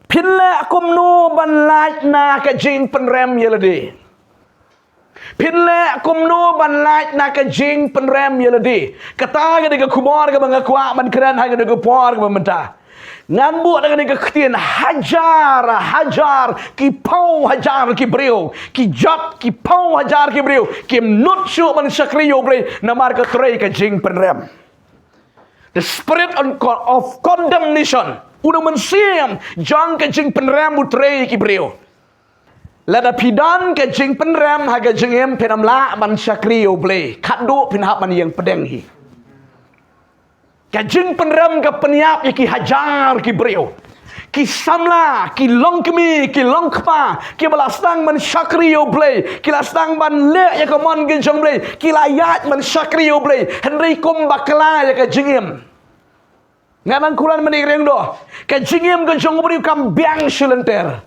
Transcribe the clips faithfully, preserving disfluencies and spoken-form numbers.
Phin leh kumno ban lait na ka jingpynrem ïa lade? Phin leh kumno ban lait na ka jingpynrem ïa lade? Kata ka dei ka khubor kaba nga kwah ban kren ha kane ka por kaba mynta. Ngan buh da kane ka ktien, hajar hajar ki phew hajar ki briew, ki jot ki phew hajar ki briew kim nud shuh ban shakri ïa U Blei namar ka trei ka jingpynrem. The spirit of condemnation, u nongmynsiem jong ka jingpynrem u trei ïa ki briew. Lada phi don ka jingpynrem ha ka jingim, phin ym lah ban shakri ïa U Blei, khadduh phin hap ban ïeng pdeng hi. Ka jingpynrem ka pynïap ïa ki hajar ki briew, ki samla, ki longkmie, ki longkpa, kiba la sdang ban shakri ïa U Blei, ki la sdang ban leh ïa ka mon ka jong U Blei, ki la ïaid ban shakri ïa U Blei, hynrei kum bakla ïa ka jingim. Nga nang kular mynne ïa ka ri, ka jingim ka jong u briew kam biang shilynter.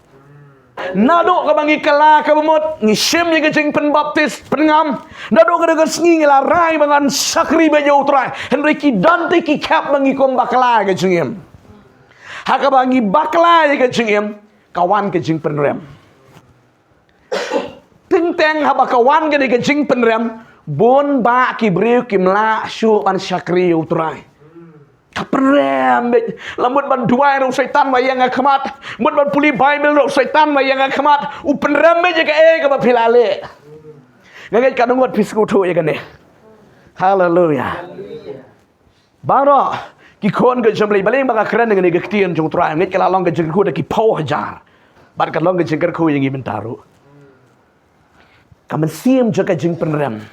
Naduh kaba ngi kylla kaba mut, ngi shim ïa ka jingpynbaptis, pynngam. Naduh ka dei ka sngi ngi la rai ba ngan shakri beit ïa U Trai, hynrei ki don te ki khep ba ngi kum bakla ïa ka jingim. Ha kaba ngi bakla ïa ka jingim, ka wan ka jingpynrem. Teng teng haba ka wan kane ka jingpynrem, bun bah ki briew kim lah shuh ban shakri ïa U Trai. Ka pynrem beit. La mut ban duwai ruh u Soitan ba ïeng ha khmat. Mut ban pule Baibl ruh u Soitan ba ïeng ha khmat. U pynrem beit ïa kaei kaba phi la leh. Nga ngeit katno ngut phi sngewthuh ïa kane. Haleluya. Baroh ki khun ka jong U Blei, balei ba nga kren ïa kane ka ktien jong U Trai? Nga ngeit ka la long ka jingkyrkhu da ki phew hajar. Bad ka long ka jingkyrkhu ïa ngi mynta ruh. Ka mynsiem jong ka jingpynrem.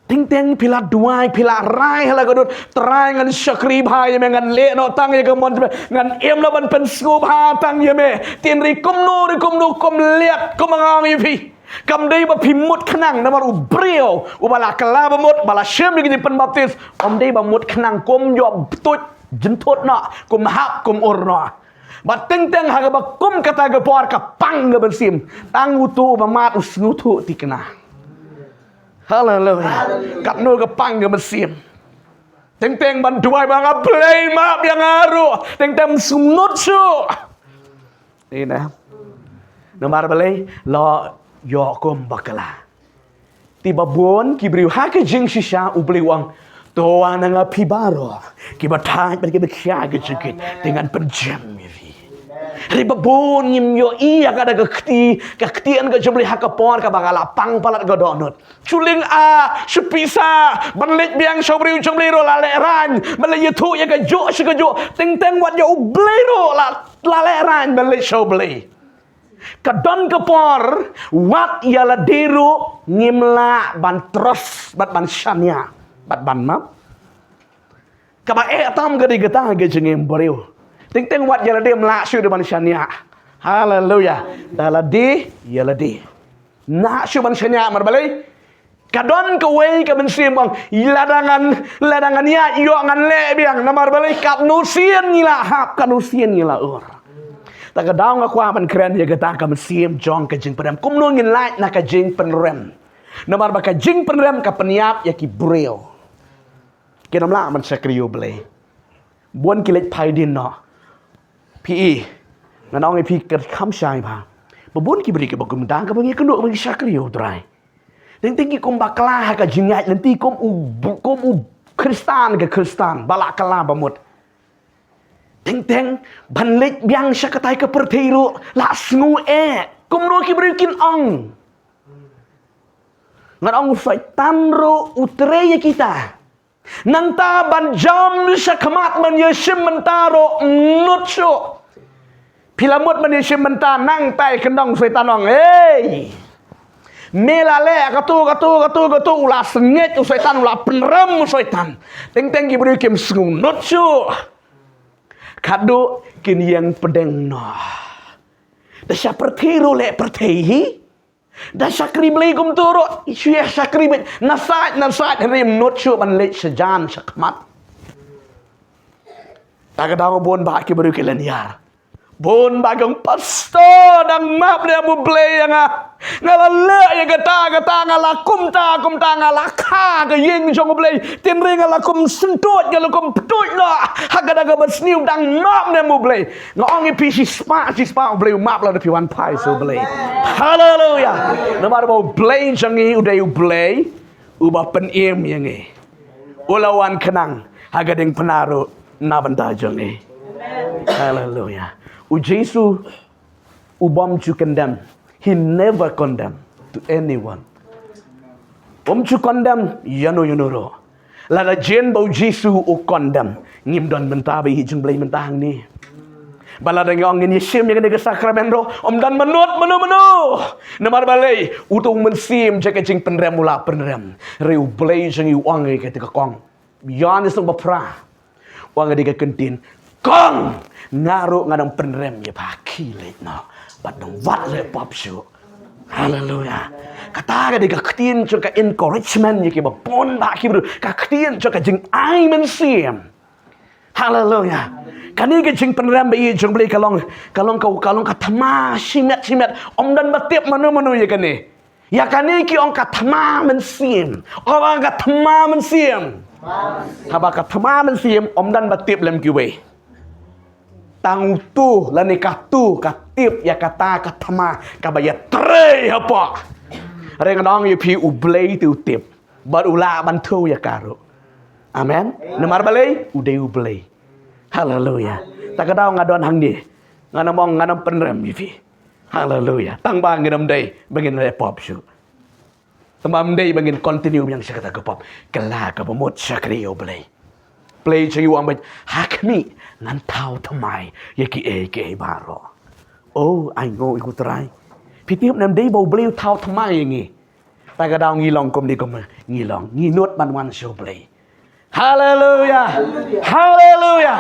Teng teng phi la duwai, phi la rai ha la ka dur, Trai ngan shakri bha ïa me, ngan leh noh tang ïa ka mon jong me, ngan im noh ban pynsngewbha tang ïa me. Hynrei kumno re kumno, kum leh kumba nga ong ïa phi. Kam dei ba phi mut khnang, namar u briew uba la kylla ba mut, ba la shim ïa ka jingpynbaptis, um dei ba mut khnang, kum ïoh tuid jynthut noh, kum hap, kum ur noh. Bad teng teng ha kaba kum kata ka por ka pang ka mynsiem. Tang uto uba mad u sngewthuh thikna. Haleluya. Katno ka pang ka mynsiem. Teng teng ban duwai ba nga, Blei map ïa nga ruh. Teng teng sngewthuh shuh. Ni na. Namar balei, la ïoh kum bakla. Te ba bun ki briew ha ka jingshisha U Blei u ong, to wan na nga phi baroh kiba thait bad kiba khia ka jingkit, te ngan pynjem ïa phi. Hynrei ba bun ngim ïohi ïa kata ka kti, ka ktien ka jong U Blei ha ka por kaba ka la pang palat ka dohnud. Shu lyngngoh, shu pisa, ban leit biang sha u briew jong U Blei ruh la lehraiñ, ban leit ïathuh ïa kajuh sha kajuh, teng teng wat ïa U Blei ruh la, la lehraiñ ban leit sha U Blei. Ka don ka por, wat ïa lade ruh ngim lah ban trust, bad ban shaniah, bad ban map. Kaba eh tam ka dei kata ka jingim briew. Teng teng wat ïa lade ym lah shuh de ban shaniah. Haleluya. Da lade, ïa lade. Ym lah shuh ban shaniah namar balei. Ka don kawei ka mynsiem ba ong, lada ngan, lada ngan ïaid ïoh ngan leh biang, namar balei katno sien ngi la hap, katno sien ngi la ur. Ta ka daw nga kwah ban kren ïa kata ka mynsiem jong ka jingpynrem. Kumno ngin lait na ka jingpynrem. Namar ba ka jingpynrem ka pynïap ïa ki briew. Kin ym lah ban shakri ïa U Blei. Bun ki leit phai dien noh. Phi i. Ngan ong ïa phi ka kham shai bha. Ba bun ki briew kiba kumta kaba ngi kynduh ba ngi shakri ïa U Trai. Teng teng ki kum bakla ha ka jingïaid lynti kum u, kum u Khristan ka Khristan ba la kylla ba mut. Teng teng ban leit biang sha katei ka pyrthei ruh la sngew eh. Kumno ki briew kin ong. Ngan ong u Soitan ruh u trei ïa kita. Nangta ban jam sha khmat ban ïashim bynta ruh nud shuh. Phi la mut ban ïashim bynta nangta i kyndong u Soitan ong, "Hei! Me la leh katu, katu, katu, katu," u la sngewthuh u Soitan, u la pynrem u Soitan. Teng teng ki briew kim sngewnud shuh. Khadduh kin ïeng pdeng noh. Da sha pyrthei ruh leh pyrthei hi. Da shakri Blei kumta ruh, shu ïa shakri beit, na sait, na sait, hynrei ym nud shuh ban leit sha jan, sha khmat. Ta ka daw bun bah ki briew ki lynñiar. Bun ba ka ong, pastor, dang map ne em u Blei ïa nga. Nga la leh ïa kata kata, nga la kumta kumta, nga la kha ka ïing jong u Blei. Tynrai nga la kum syntuid, nga la kum pyntuid noh ha kata kaba sniew, dang map ne em u Blei. Nga ong ïa phi, shispah shispah u Blei u map lada phi wan phai sha u Blei. Haleluya. Namar ba u Blei jong ngi u dei u Blei uba pynim ïa ngi. U la wan khnang ha ka diengphna ruh na bynta jong ngi. Haleluya. U Jisu u bym ju condemn. He never condemn to anyone. Um ju condemn ïano ïano ruh. Lada jin ba u Jisu u condemn, ngim don bynta ba ïeit jong u Blei mynta hangne. Ba lada ngi ong ngin ïashim ïa kane ka sakramen ruh, um don mano mano mano. Namar balei? Uto u Mynsiem jong ka jingpynrem u la pynrem. Hynrei u Blei jong ngi u ong ïa kata ka kong. Ïoannis lynnong ba phra. Ong ïa ka ktien, kong, nga ruh nga dang pynrem ïa pha, khie leit noh bad dang wad leh pop shuh. Haleluya. Kata ka dei ka ktien jong ka encouragement ïa kiba bun ba ki briew. Ka ktien jong ka jingai mynsiem. Haleluya. Kane ka jingpynrem ba ïeit jong u Blei ka long, ka long ka, ka long ka thma shimet shimet. Um don ba tip mano mano ïa kane. Ïa kane ki ong ka thma mynsiem. Ong ka thma mynsiem. Haba ka thma mynsiem, um don ba tip lem kiwei. Tang uto lane kato ka tip ïa kata ka thma kaba ïatrei hapoh. Hynrei nga ong ïa phi, u Blei te u tip. Bad u lah ban thew ïa ka ruh. Amen. Namar balei? U dei u Blei. Haleluya. Ta ka daw nga don hangne, ngan ym ong, ngan ym pynrem ïa phi. Haleluya. Tang ba ngin ym dei ba ngin leh pop shuh. Tang ba ym dei ba ngin continue biang sha kata ka pop. Kylla kaba mut sha ka ïa u Blei. Blei jong ngi u ong ba ha khmih ngan thaw thymmai ïa kiei kiei baroh. Oh, ai nguh ïa u Trai. Phi tip ne em, dei ba u Blei u thaw thymmai ïa ngi. Ta ka daw ngi long kumne kumne, ngi long, ngi nud ban wan sha u Blei. Haleluya. Haleluya.